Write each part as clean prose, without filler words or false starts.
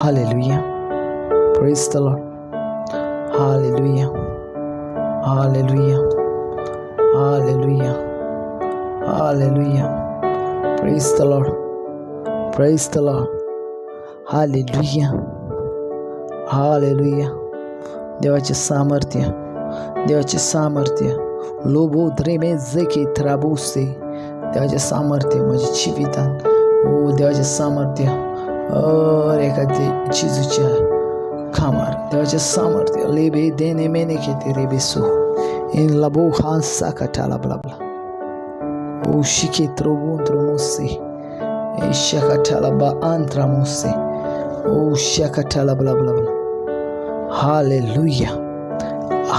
Hallelujah. Praise the Lord. Hallelujah. Hallelujah. Hallelujah. Hallelujah. Praise the Lord. Praise the Lord. Hallelujah. Hallelujah. देवाचे सामर्थ्य, देवाचे सामर्थ्य. लोबो द्रेमे जेके थ्राबोसे. देवाचे सामर्थ्य माझ्या जिवितान. ओ देवाचे सामर्थ्य अरे एखादे जेजूच्या खामार. देवाचे सामर्थ्य लेबे देने मेने घेते रे बेसो इन लबो खान साकाटाला ब्ला ब्ला. ओ शिके त्रोबो त्रोमोसे ए शकाटाला बा अंत्रामोसे. ओ शकाटाला ब्ला ब्ला ब्ला. Hallelujah.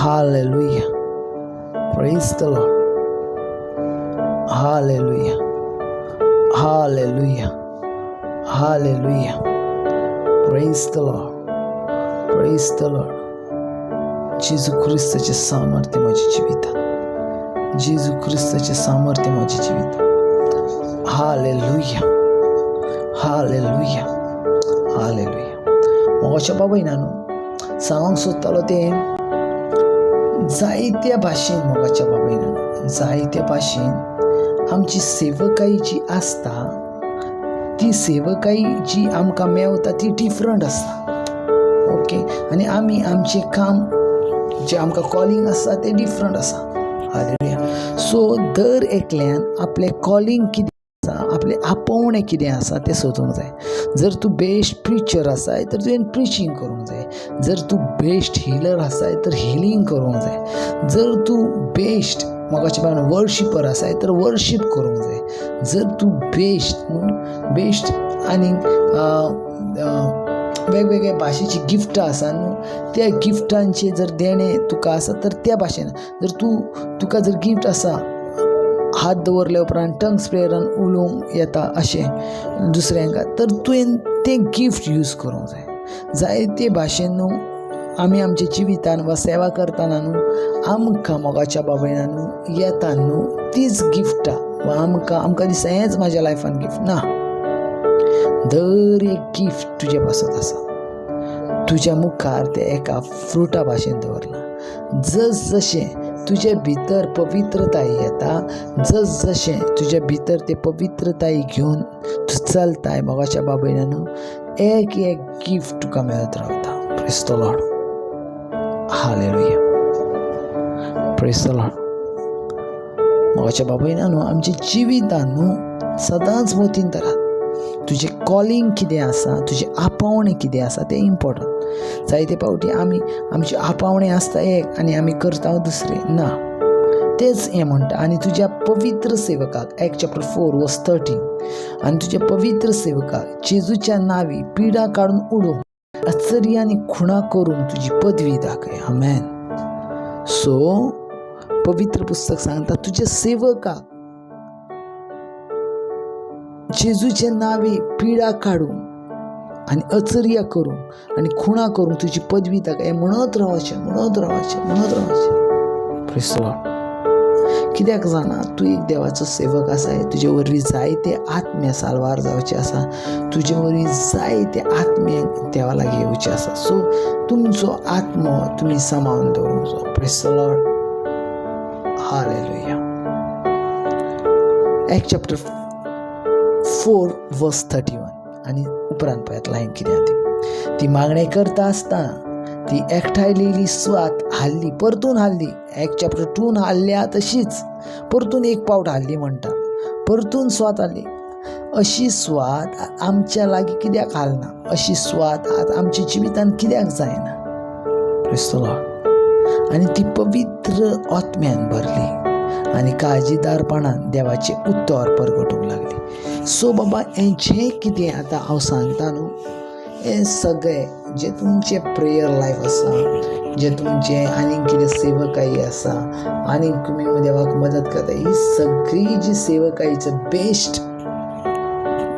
Hallelujah. Praise the Lord. Hallelujah. Hallelujah. Hallelujah. Praise the Lord. Praise the Lord. जेजू ख्रिस्ताचे सामर्थ्य माझ्या जिवितात, जेजू ख्रिस्ताचे सामर्थ्य माझ्या जिवितात. हालेलुया. हालेलुया. हालेलुया. मोगाच्या बाबायनानो, सांगूंक सोदतालो तें जायत्या भाशेन. मोगाच्या बाबायनानो, जायत्या भाशेन आमची सेवकाई जी आसता, ती सेवकाई जी आमकां मेवता ती डिफरंट आसता. ओके, आनी आमी आमचें काम जें आमकां कॉलिंग आसा तें डिफरंट आसा. हालेलुया. सो दर एकल्यान आपलें कॉलिंग कितें आसा, आपलें आपोवणें कितें आसा तें सोदूंक जाय. जर तूं बेस्ट प्रिचर आसाय तर तुवें प्रिचींग करूंक जाय. जर तूं बेस्ट हिलर आसाय तर हिलींग करूंक जाय. जर तूं बेस्ट मोगाचे भावान वर्शिपर आसाय तर वर्शीप करूंक जाय. जर तूं बेस्ट न्हू, बेस्ट आनीक वेगवेगळ्या भाशेची गिफ्टां आसा न्हू, त्या गिफ्टांचें जर देणें तुका आसा तर त्या भाशेन जर तूं तुका जर गिफ्ट आसा, हात दवरल्या उपरांत टंग्स प्रेयरान उलोवंक येता अशें दुसऱ्यांक, तर तुवें तें गिफ्ट यूज करूंक जाय. जायते भाशेन न्हू आमी आमच्या जिवितान वा सेवा करतना न्हू आमकां मोगाच्या बाबायना न्हू येता न्हू तीच गिफ्टां वा आमकां दिसता हेंच म्हाज्या लायफान गिफ्ट ना. दर एक गिफ्ट तुजे पासत आसा. तुज्या मुखार तें एका फ्रुटा भाशेन दवरलां. जस जशें तुजे भितर पवित्रताय येता, जस जशें तुजे भितर ते पवित्रताय घेवन तूं चलताय, मोगाच्या बाबयना न्हू, एक एक गिफ्ट तुका मेळत रावता. Praise the Lord. Hallelujah. Praise the Lord. मोगाच्या बाबयना न्हू, आमच्या जिवितान न्हू सदांच मतीन धरात, तुजें कॉलिंग कितें आसा, तुजें आपोवणें कितें आसा तें इम्पोर्टंट. जायते फावटी आमी आमचें आपोवणें आसता एक आनी आमी करता दुसरें. ना, तेच हें म्हणटा, आनी तुज्या पवित्र सेवकाक, Act chapter 4 verse 13, आनी तुज्या पवित्र सेवकाक जेजूच्या नांवी पिडा काडून उडोवंक अचर्य आनी खुणा करूंक तुजी पदवी दाखय. आमेन. सो पवित्र पुस्तक सांगता, तुज्या सेवकाक जेजूच्या नांवी पिडा काडूंक आनी अचर्या करूंक आनी खुणा करूंक तुजी पदवी दाखय. हें म्हणत रावचें, म्हणत रावचें, म्हणत रावचें. Praise the Lord. कित्याक जाणा, तूं एक देवाचो सेवक आसाय. तुजे वरवीं जायते आत्मे साल्वार जावचे आसा. तुजे वरवीं जायते आत्मे देवा लागीं येवचे आसा. सो तुमचो आत्मो तुमी सांबाळून दवरूंक जाय. Praise the Lord. Hallelujah. Act chapter 4 verse 31 आनी उपरांत पळयात लायन कितें आहा ती. ती मागणें करता आसतना ती एकठांयलेली सुवात हाल्ली, परतून हाल्ली. एक्ट चॅप्टर टून हाल्ल्या तशीच परतून एक पावट हाल्ली म्हणटा. परतून सुवात हाल्ली. अशी सुवात आमच्या लागीं कित्याक हालना? अशी सुवात आतां आमच्या जिवितान कित्याक जायना? Praise the Lord. आनी ती पवित्र आत्म्यान भरली आनी काळजीदारपणान देवाचें उतर परगटूंक लागली. सो बाबा, हें जें कितें आतां हांव सांगता न्हू, हें सगळें जें तुमचें प्रेयर लायफ आसा, जें तुमचें आनीक कितें सेवकाई आसा, आनीक तुमी देवाक मदत करता, ही सगळी जी सेवकाईचो बेस्ट,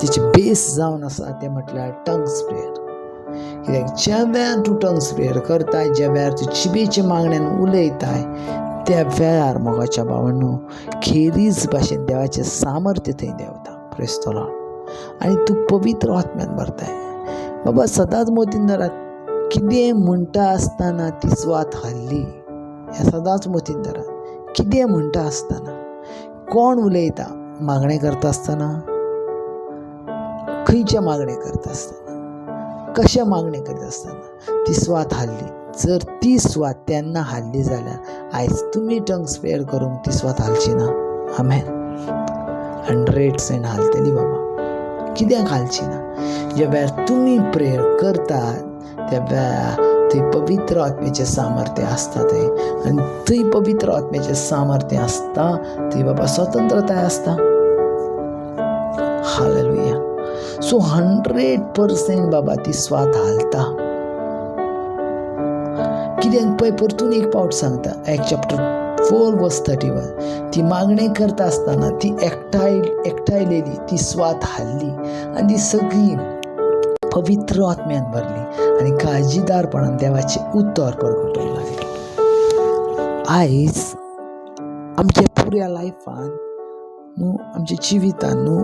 तिची बेस जावन आसा तें म्हटल्यार टंग्स प्रेयर. कित्याक ज्या वेळार तूं टंग्स प्रेयर करताय, ज्या वेळार तूं जिबेच्या मागण्यान उलयताय, त्या वेळार मोगाच्या भावांनो खेरीज भाशेन देवाचें सामर्थ्य थंय देंवता. Praise the Lord. आनी तूं पवित्र आत्म्यान भरताय. बाबा सदांच मतीन धरात, कितें म्हणटा आसतना ती स्वात हाल्ली. हें सदांच मतीन धरात. कितें म्हणटा आसतना, कोण उलयता, मागणें करता आसतना, खंयचें मागणें करता आसतना, कशें मागणें करता आसतना ती स्वात हाल्ली. जर ती स्वात तेन्ना हाल्ली जाल्यार आयज तुमी टंग स्पेअर करूंक ती स्वात हालची ना. आमेन. 100% हालतली बाबा. कित्याक हालची ना? ज्या वेळार तुमी प्रेयर करतात त्या वेळार थंय पवित्र आत्म्याचें सामर्थ्य आसता थंय, आनी थंय पवित्र आत्म्याचें सामर्थ्य आसता थंय बाबा स्वतंत्रताय आसता. हालेलुया. सो 100% बाबा ती स्वात हालता. कित्याक पळय, परतून एक पावट सांगता, एक्ट चॅप्टर 4 वर्स 31, ती मागणें करता आसतना ती एकठांयलेली ती स्वात हाल्ली आनी ती सगळी पवित्र आत्म्यान भरली आनी काळजीदारपणान देवाचें उतर परगटूंक लागली. आयज आमच्या पुऱ्या लायफान न्हू, आमच्या जिवितान न्हू,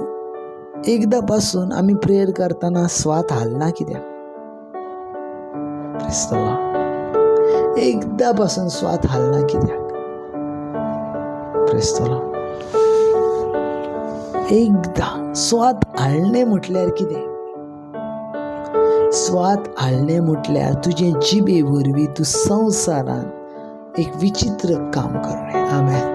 एकदां पासून आमी प्रेयर करतना स्वात हालना कित्याक? क्रिस्तला एकदां पासून स्वात हालना कित्याक? क्रिस्तला एकदां स्वात हालणें म्हटल्यार कितें? स्वात हालणें म्हटल्यार तुजे जिबे वरवीं तूं संवसारान एक विचित्र काम करणें. आमेन.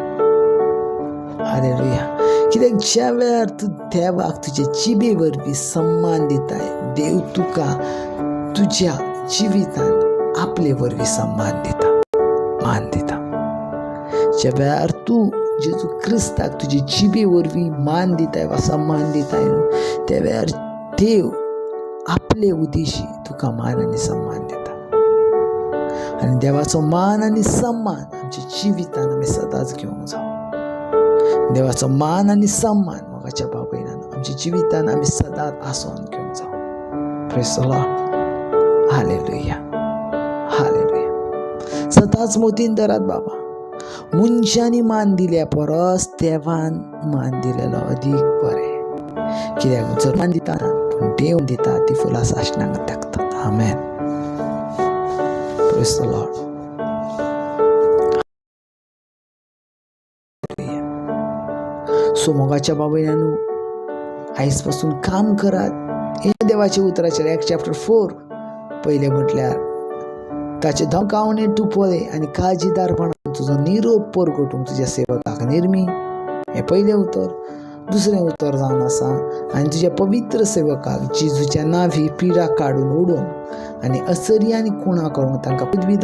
हालेलुया. कित्याक ज्या वेळार तूं देवाक तुजे जिबे वरवीं सन्मान दिताय, देव तुका तुज्या जिवितान आपले वरवीं सन्मान दिता, मान दिता. ज्या वेळार तूं जेजू क्रिस्ताक तुजे जिबे वरवीं मान दिताय वा सन्मान दिताय न्हू, त्या वेळार देव आपले उदेशी तुका मान आनी सन्मान दिता. आनी देवाचो मान आनी सन्मान आमच्या जिवितान आमी सदांच घेवंक जावो. देवाचो मान आनी सन्मान मोगाच्या बाबयनान आमच्या जिवितान आमी सदांच आसोन घेवंक जावो. Praise the Lord. Hallelujah. Hallelujah. सदांच मतीन धरात बाबा, मनशांनी मान दिल्या परस देवान मान दिलेलो अदीक बरें. कित्याक जर मान दिता पूण देव दिता ती फुलां सासणाक तेकतात. आमेन. Praise the Lord. सो मोगाच्या बाबयनानू, आयज पासून काम करात हे देवाच्या उतराचेर. एक्ट चॅप्टर 4 पयलें म्हटल्यार ताचे धमकावणे तूं पळय आनी काळजीदारपणान तुजो निरोप परगटूंक तुज्या सेवकाक निर्मी. हें पयलें उतर. दुसरें उतर जावन आसा, आनी तुज्या पवित्र सेवकाक जेजूच्या नांवी पिडा काडून उडोवंक आनी असरी आनी खुणा करूंक तांकां पदवी.